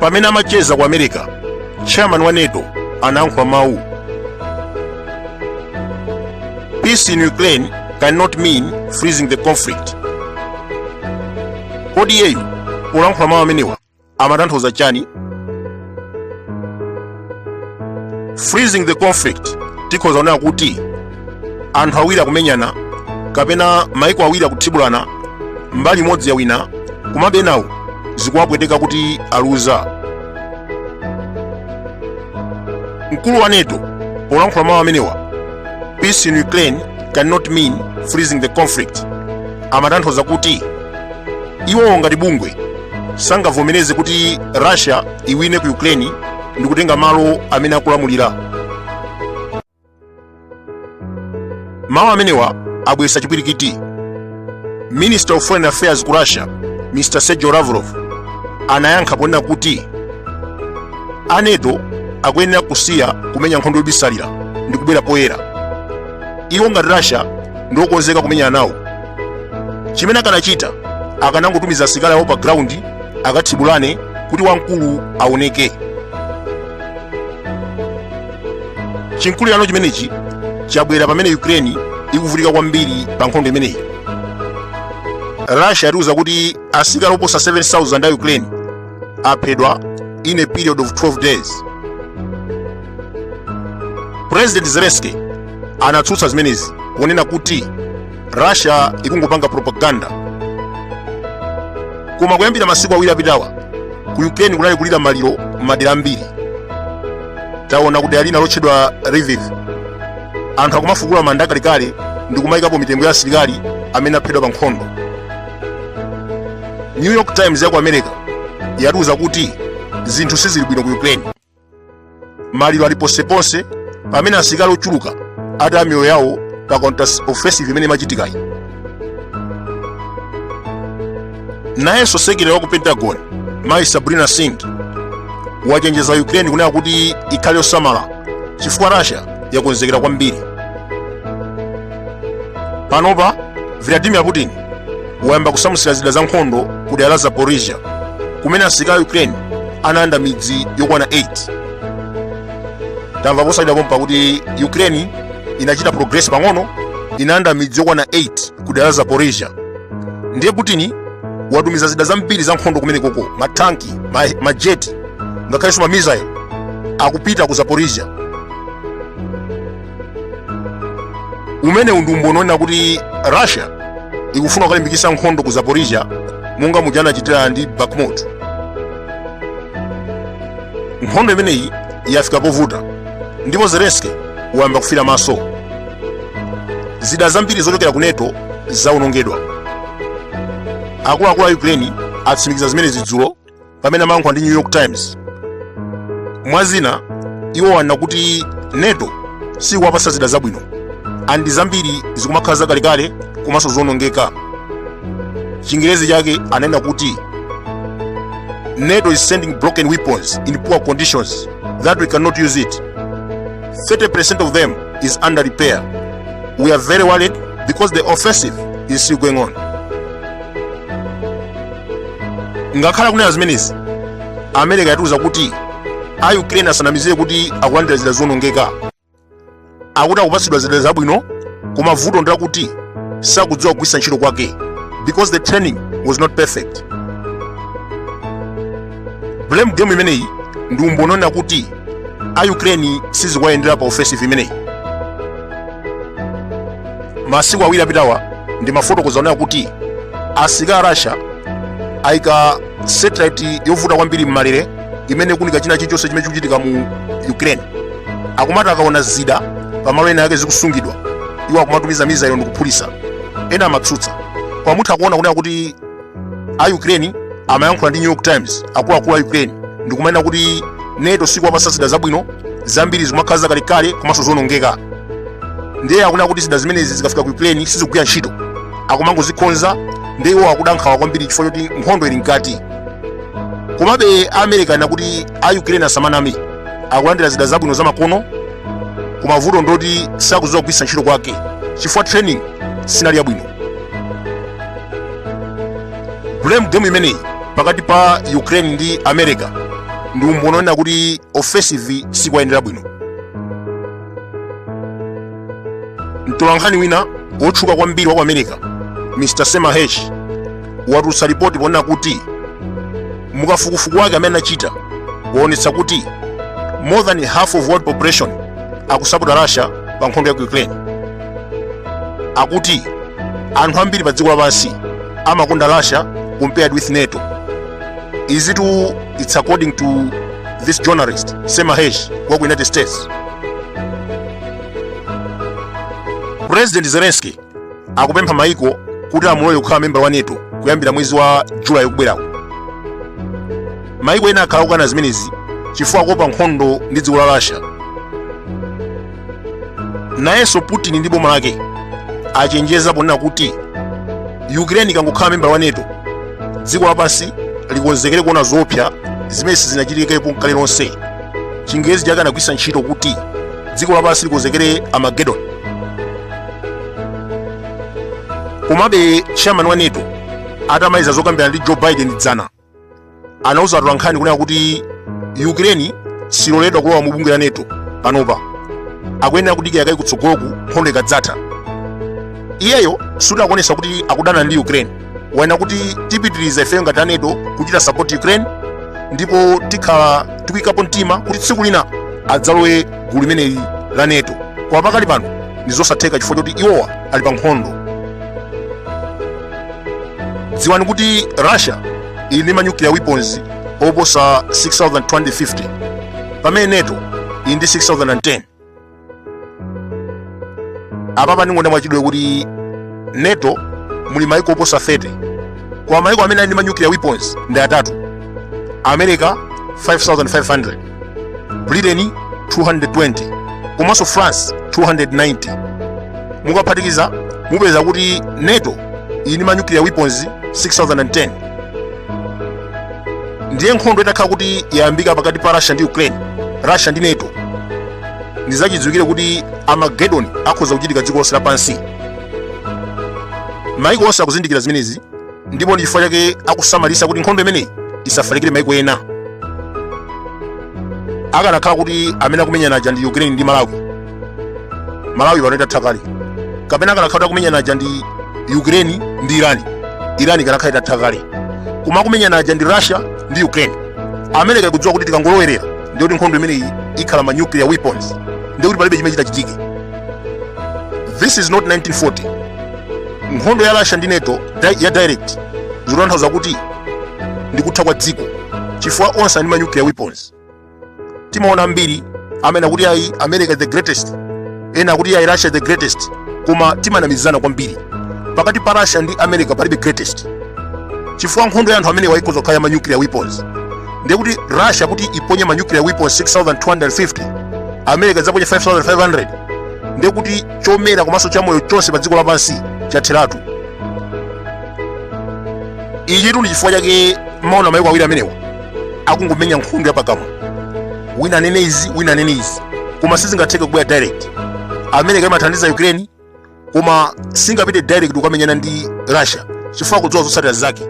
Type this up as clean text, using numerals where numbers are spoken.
Pamene amacheza ku America, chairman wa NATO anayankhula mawu, "Peace in Ukraine cannot mean freezing the conflict." Kodi iyeyu polankhula mawu amenewa amatanthauza chani? Freezing the conflict tikhoza kunena kuti anthu awiri akumenyana kapena maiko awiri akuthibulana, mbali imodzi yawina, komabe enawo zikuwapweteka kuti aluza. Mkulu wa NATO polankhula mawu amenewa, "Peace in Ukraine cannot mean freezing the conflict," amatanthauza kuti iwowo ngati bungwe sangavomereze kuti Russia iwine ku Ukraine ndi kutenga malo amene akulamulira. Mawu amenewa abweretsa chipwirikiti. Minister of Foreign Affairs ku Russia, Mr Sergei Lavrov, anayankha ponena kuti a NATO akuyenera kusiya kumenya nkhondo yobisalira ndi kubwera poyera. Iwo ngati Russia ndi okonzeka kumenyana nawo. Chimene akanachita, akanangotumiza asilikali awo pa ground akathibulane kuti wamkulu aoneke. Chinkulirano chimenechi chabwera pamene Ukraine ikuvutika kwambiri pa nkhondo imeneyi. Russia yatiuza kuti asilikali oposa 7,000 a Ukraine aphedwa in a period of 12 days. President Zelensky anatsutsa zimenezi ponena kuti Russia ikungopanga propaganda. Koma kuyambira masiku 2 apitawa, ku Ukraine kunali kulira maliro m'madera ambiri. Taona ku dera lina lotchedwa Lviv, anthu akumafukula manda akalekale ndi kumayikapo mitembo ya asilikali amene aphedwa pa nkhondo. New York Times ya ku America yatiuza kuti zinthu sizili bwino ku Ukraine. Maliro ali ponseponse pamene asilikali ochuluka ataya miyoyo yawo pa counter offensive imene imachitikayi. Nayenso secretary wa ku Pentagon, mayi Sabrina Singh, wachenjeza Ukraine kunena kuti ikhale yosamala chifukwa Russia yakonzekera kwambiri. Panopa Vladimir Putin wayamba kusamutsira zida za nkhondo ku dera la Zaporizhia, kumene asilikali a Ukraine analanda midzi yokwana 8. Tamva posachedwa pompa kuti Ukraine inachita progress pang'ono, inalanda midzi yokwana 8 ku dera la Zaporizhia. Ndiye Putin watumiza zida zambiri za nkhondo kumenekoko, matanki, majeti, ngakhalenso mamissile akupita ku Zaporizhia. Umenewu ndi umboni wonena kuti Russia ikufuna kukalimbikitsa nkhondo ku Zaporizhia monga muja anachitira ndi Bakhmut. Nkhondo imeneyi yafika povuta ndipo Zelensky wayamba kufira maso. Zida zambiri zochokera ku NATO zawonongedwa. Akuluakulu a Ukraine atsimikiza zimenezi dzulo pamene amayankhula ndi New York Times. Mwa zina, iwo anena kuti NATO sikuwapatsa zida zabwino and zambiri zikumakhala zakalekale komanso zonongeka. Chingerezi chake ananena kuti NATO is sending broken weapons in poor conditions that we cannot use it. 30% of them is under repair. We are very worried because the offensive is still going on. Ngakhale kunena zimenezi, America yatiuza kuti a Ukraine asanamizire kuti akulandira zida zonongeka. Akuti akupatsidwa zida zabwino, koma vuto ndilakuti sakudziwa kugwiritsa ntchito kwake because the training was not perfect. Blame game imeneyi ndi umboni onena kuti a Ukraine sizikuwayendera pa offensive imeneyi. Masiku 2 apitawa ndimafotokoza onena kuti asilikali a Russia ayika satellite yovuta kwambiri m'malere imene ikuunika china chilichonse chimene chikuchitika mu Ukraine. Akumati akaona zida pamalo ena yake zikusungidwa, iwo akumatumiza missile ndikuphulitsa. Ena amatsutsa, koma mutha kuona kunena kuti a Ukraine amayankhula ndi New York Times, akuluakulu a Ukraine, ndikumanena kuti NATO sikuwapatsa zida zabwino, zambiri zikumakhala zakalekale komanso zonongeka. Ndiye akunena kuti zida zimenezi zikafika ku Ukraine sizikugwira ntchito, akumangozikonza. Ndiye iwo akuda nkhawa kwambiri chifukwa choti nkhondo ili mkati. Komabe America anena kuti a Ukraine asamaname, akulandira zida zabwino zamakono, koma vuto ndoti sakudziwa kugwiritsa ntchito kwake chifukwa training sinali yabwino. Blame game imeneyi pakati pa Ukraine ndi America Ndi umboni onena kuti offensive sikuwayendera bwino. Mtolankhani wina wotchuka kwambiri wa ku America, Mr Seymour Hersh, watulutsa ripoti ponena kuti mukafukufuku wake amene anachita waonetsa kuti more than half of world population akusapota Russia pa nkhondo ya ku Ukraine. Akuti anthu ambiri pa dziko lapansi amakonda Russia compared with NATO. Izitu it's according to this journalist Seymour Hersh wa ku United States. President Zelensky akupempha maiko kuti amulole kukhala membala wa NATO kuyambira mwezi wa Julayi ukubwerawo. Maiko ena akhala akukana zimenezi chifukwa akuopa nkhondo ndi dziko la Russia. Nayenso Putin ndi boma lake achenjeza ponena kuti Ukraine ikangokhala membala wa NATO, dziko lapansi likonzekere kuona zoopsa zimene sizinachitikepo nkale lonse. Chingerezi chake anagwiritsa ntchito kuti dziko lapansi likonzekere Armageddon. Komabe chairman wa NATO atamaliza zokambirana ndi Joe Biden dzana, anauza atolankhani kunena kuti Ukraine siloledwa kulowa mu bungwe la NATO panopa, akuyenera kudikira kaye kutsogoloku nkhondo ikadzatha. Iyeyo sikuti akuonesa kuti akudana ndi Ukraine, wanena kuti tipitiriza ifeyo ngati a NATO kuchita support Ukraine, ndipo tikhala tikuyikapo mtima kuti tsiku lina adzalowe gulu limeneli la NATO, koma pakali pano ndi zosatheka chifukwa choti iwowa ali pa nkhondo. Dziwani kuti Russia ili ndi ma nuclear weapons oposa 6250, pamene NATO ili ndi 6010. Apapa ndingonena mwachidule kuti NATO muli maiko oposa 30, koma maiko amene ali ndi ma nuclear weapons ndi atatu: America 5500, Britain 220, komanso France 290. Mukaphatikiza mupeza kuti NATO ili ndi ma nuclear weapons 6010. Ndiye nkhondo itakhala kuti yayambika pakati pa Russia ndi Ukraine, Russia ndi NATO, ndi zachidziwikire kuti Armageddon akhoza kuchitika dziko lonse lapansi. Maiko onse akuzindikira zimenezi, ndipo ndi chifukwa chake akusamalisa kuti nkhondo imeneyi isafalikire maiko ena. Akanakhala kuti amene akumenyana aja ndi Ukraine ndi Malawi, Malawi pano itatha kale. Kapena akanakhala kuti akumenyana aja ndi Ukraine ndi Iran, Iran ikanakhala itatha kale. Koma akumenyana aja ndi Russia ndi Ukraine, America ikudziwa kuti tikangolowerera ndiye kuti nkhondo imeneyi ikhala ma nuclear weapons, ndiye kuti palibe chimene chitachitike. This is not 1940. Nkhondo ya Russia ndi NATO ya direct zikutanthauza kuti ndi kutha kwa dziko, chifukwa onse ali ndi ma nuclear weapons. Timaona ambiri amene akuti ayi, America is the greatest, ena akuti ayi, Russia is the greatest, koma timanamizana kwambiri. Pakati pa Russia ndi America palibe greatest, chifukwa nkhondo ya anthu amenewa ikhoza kukhala ya ma nuclear weapons. Ndiye kuti Russia kuti iponye ma nuclear weapons 6250, America idzaponye 5500, ndiye kuti chomera komanso chamoyo chonse pa dziko lapansi chatheratu. Ichitu ndi chifukwa chake mmaona mayiko awiri amenewa akungomenya nkhondo yapakamwa, wina anene izi, wina anene izi, koma sizingatheke kubwera direct. America imathandiza Ukraine, koma singapite direct kukamenyana ndi Russia chifukwa kudziwa zotsatira zake.